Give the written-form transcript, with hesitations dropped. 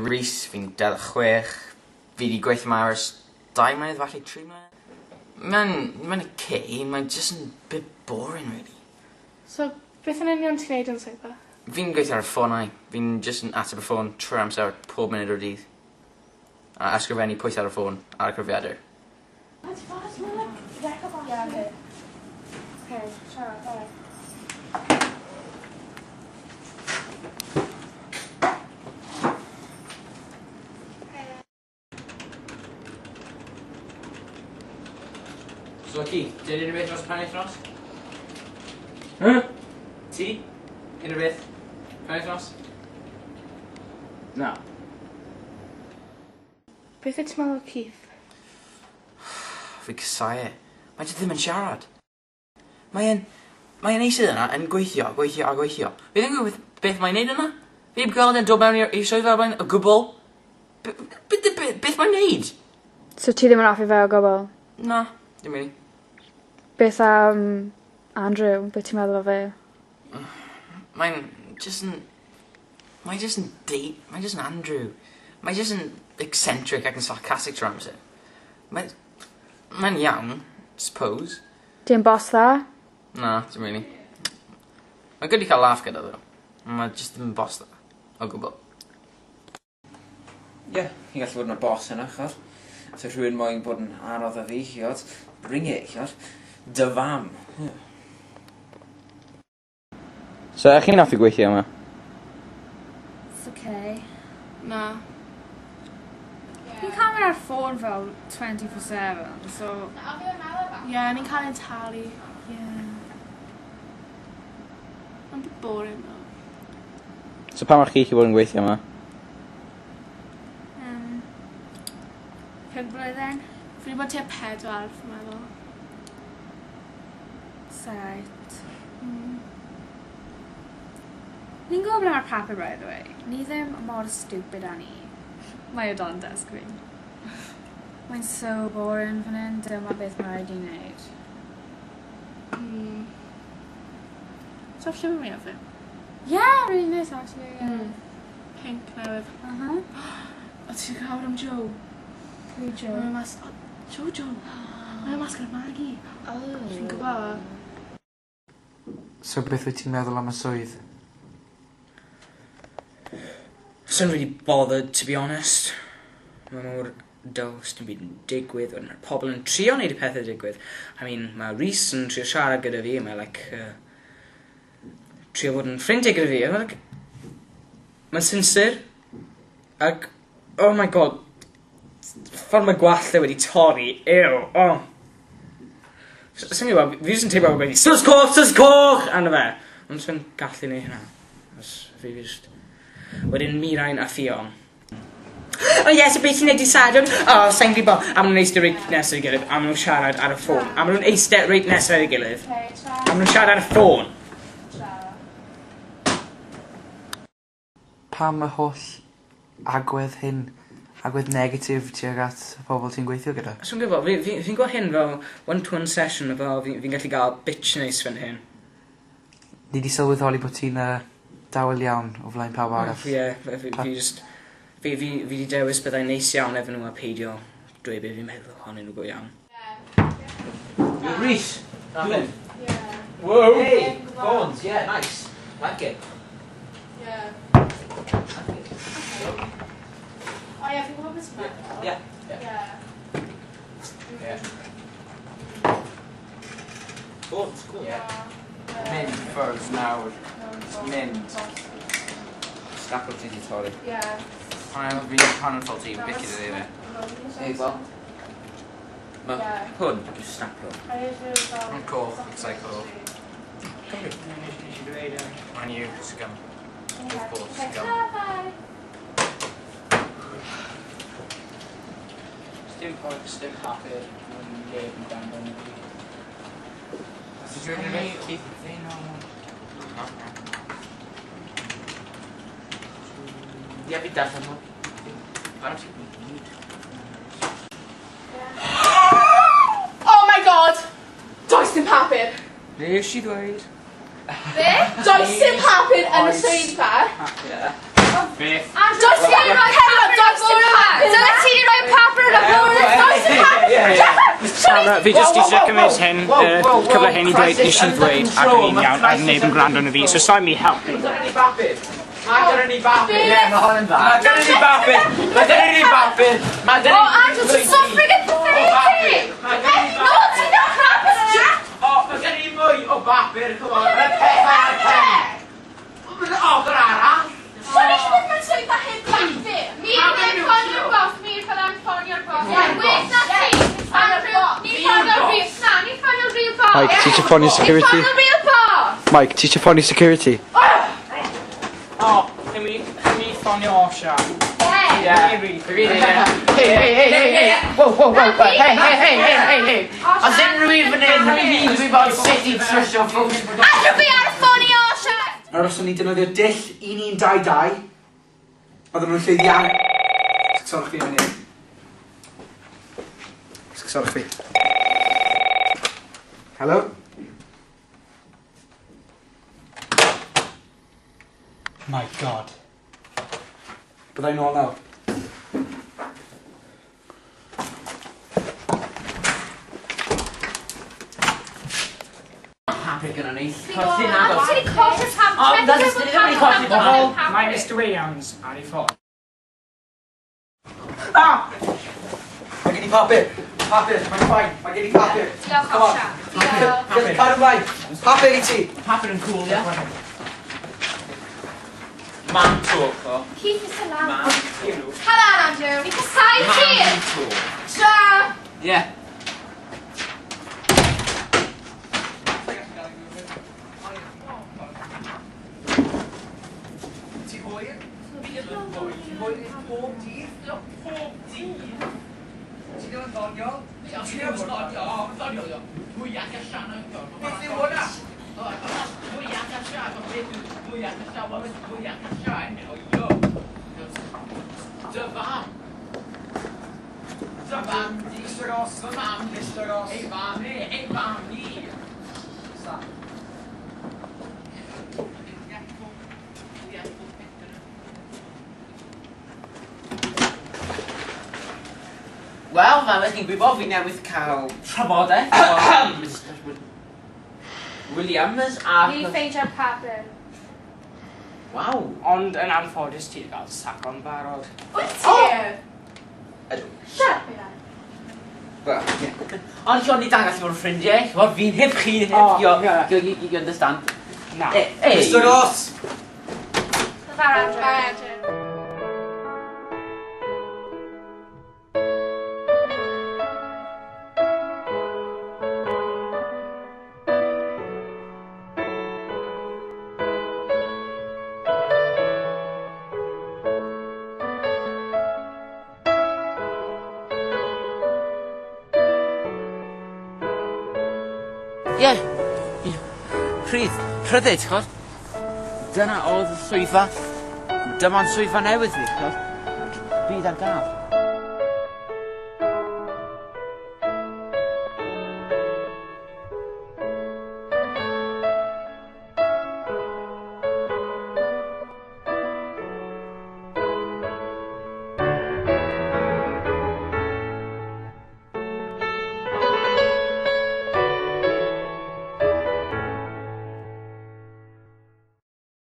Rhys, fi'n 26, fi 'di gweithio 'ma ers 2 mlynedd falle 3 mlynedd. Mae'n mae'n ok, mae'n jyst yn bit boring really. So beth yn union ti'n neud yn swyddfa? Fi'n gweithio ar y ffonau, fi'n jyst yn ateb y ffôn trwy'r amser, pob munud o'r dydd. A ysgrifennu pwyth ar y ffôn, ar y cyfrifiadur. So Keith, ti'n unrhyw beth dros y penwythnos? Huh? Ti? Unrhyw beth? Penwythnos? Na. Beth wyt ti'n meddwl o Keith? Fi'n casau e. Mae jyst ddim yn siarad. Mae e'n mae e'n eistedd yna yn gweithio a gweithio a gweithio. Fi ddim yn gwybod beth beth mae'n neud yna. Fi 'eb gweld e'n dod mewn i'r i swyddfa o'r blaen o gwbwl. B- b- b- beth mae'n neud? So ti ddim yn offi fe o gwbwl? Na, dim rili. Beth am Andrew, be' ti'n meddwl o fe? Mae'n jyst yn mae jyst yn dei- mae jyst yn Andrew. Mae jyst yn eccentric ac yn sarcastic trwy'r amser. Mae mae'n iawn, suppose. 'Di e'n boss dda? Na, dim rili. Mae'n good i ca'l laff gyda ddo. On' ma' jyst ddim yn boss dda. O gwbwl. Ie, fi'n gallu bod yn y boss yna, ch'od? Os yw rhywun moyn bod yn anodd â fi, ch'od, bring it, ch'od? Dy fam. Ie. So ych chi'n offi gweithio yma? It's okay. Na. Fi'n ca'l mynd ar ffôn fel 24/7 so... Ie, ni'n cael ein talu. Ie. Mae'n bit boring though. So pam o'ch chi 'llu bod yn gweithio yma? 5 blwyddyn. Fi 'di bod tua pedwar fi'n meddwl. It's alright. Ni'n gwybod ble mae'r papur by the way. Ni ddim mor stupid â ni. Mae o dan desk fi. Mae'n so boring fan hyn, dyma beth mae raid i wneud. So llyfr fi fi? Yeah, really nice actually, yeah. Pink newydd. Uh-huh. O ti'n gwybod am Joe? Pwy Joe? Mae'n mas... O, Jojo! Mae'n mas gyda Maggie. Oh. Fi'n gwybod. So beth wyt ti'n meddwl am y swydd? Sai'n really bothered to be honest. Mae mor dull, sdim byd yn digwydd, wedyn ma'r pobol yn trio neud y pethe digwydd. I mean, ma' Rhys yn trio siarad gyda fi, a mae like trio fod yn ffrindiau gyda fi, a ma' like ma'n sincere. Ac, oh my god, ffordd mae gwallt e wedi torri, ew, oh. Sai'n gwybod, fi jyst yn teimlo fel gweud sws coch, sws coch, arno fe. Ond sai'n gallu neud hynna. Os fi jyst... Wedyn Mirain a Ffion. O ie, so beth ti'n neud i Sadwrn? O, sai'n gwybod. A ma' nhw'n eistedd reit nes i'w gilydd, a ma' nhw'n siarad ar y ffôn. A ma' nhw'n eistedd reit nes at ei gilydd. A ma' nhw'n siarad ar y ffôn. Pam y holl agwedd hyn, agwedd negatif tuag at y pobol ti'n gweithio gyda? Sai'n gwybod, fi'n gweld hyn fel one-to-one session fel fi'n gallu gael bitch neis fan hyn. Ni 'di sylweddoli bod ti'n dawel iawn o flaen pawb arall. Ie, fi jyst... Fi 'di dewis byddai'n neis iawn efo nhw a peidio dweud be fi'n meddwl ohonyn nhw go iawn. Rhys! Good. Whoa! Hey! Bones, yeah, nice. Like it. Yeah. Like it. O ie, fi'n gwybod beth ti'n meddwl. Yeah. Yeah. Yeah. Bones, cool. Yeah. Mynd ffwrdd nawr. Mynd. Stapel ti 'di torri. Yeah. Hwnna'n fi hwnna'n ffault i Vicky ddi fe. Hey, well. Ma' hwn yw stapel. Mae'n coch, it's coch. And you, scum. Of course, scum. Dim comics, dim papur, mae'n neb yn gwrando arno fi. Ti'n dweud rhywbeth, Keith? Ie, fi darllen hwn. Barod ti gyd. Oh my god! Does dim papur! Nes i ddweud. Be? Does dim papur yn y swyddfa. Papur. Beth? Does dim papur! Does dim papur! Dyle ti di rhoi papur yn y bwrdd! Does dim papur! Sarah, fi jyst eisiau cymryd hyn, cyfle hyn i dweud, nes i ddweud, ac yn un iawn, a neb yn gwrando arno fi, so sa'n mi helpu. Mae gyda ni bapur! Ie, mae hon yn dda. Mae gyda ni bapur! Mae gyda ni bapur! Mae gyda ni... Oh, Andrew, ti'n so friggin' pathetic! No, ti'n not hapus, Jack! O, mae gyda ni mwy o bapur, come on, mae'r peth ar y pen! Mae'n ochr arall! Swn i eisiau mynd mewn swyddfa heb bapur. Mi fyddai'n ffonio'r boss, mi fyddai'n ffonio'r boss. Well na ti, Andrew, ni ffonio'r real... Na, ni ffonio'r real boss. Mike, ti eisiau ffonio security? Ni ffonio'r real boss! Mike, ti eisiau ffonio security? O, chi'n mynd i ffonio Osha. Yeah. Hey, hey, hey, hey, hey! Whoa, whoa, whoa, hey, hey, hey, hey, hey, hey! Os unrhyw un fan hyn yn gwybod sut i trwsio ffôn... Andrew, fi ar y ffôn i Osha! Nawr os o'n i'n defnyddio dull 1122, oedden nhw'n llwyddiant. Sgsorwch fi fan hyn. Sgsorwch fi. Helo? My God. Byddai nôl nawr. Papur gyda ni. Ti wedi colli'r papur. O, na, ni ddim wedi colli Pobl, mae Mr Williams ar ei ffôn. Ah! Mae gen i papur. Papur, mae'n fine. Mae gen i papur. Diolch, Come on. Osha. Diolch. Cadw ymlaen. Papur i ti. Papur yn cool, ie? Man talk, o. Keith is allowed. Man talk. Come on, Andrew. Ni casau ti! Man talk. Tra! Ie. Ti hwyr? Ti hwyr pob dydd? Pob dydd? Ti ddim yn ddoniol? Ti ddim yn ddoniol, ddoniol. Mwyach a sian Beth yw hwnna? Mwyach a sian, beth yw mwyach a sian, mwyach a sian, o yo. Dy fam. Dy fam di. Mr Ross. Fy mam. Mr Ross. Ei fam e, ei fam ni. Stop. Wel, fel ydych chi'n gwybod, fi newydd cael trafodaeth efo Mr Williams a... Ni ffeindio'r papur. Waw. Ond yn anffodus ti wedi cael saco'n barod. Wyt ti? Ydw. Shut up, Ilan. Wel, ie. Ond chi'n ni dangos fod yn ffrindiau, ch'mod, fi'n hip, chi'n hip, O, ie. you understand. Na. Eh, eh. Mr Ross! Bye, Andrew. Bye, Andrew. Ie. Ie. Rhydd. Rhyddid, ch'od? Dyna oedd y swyddfa. Dyma'n swyddfa newydd fi, ch'od? Byd ar gael.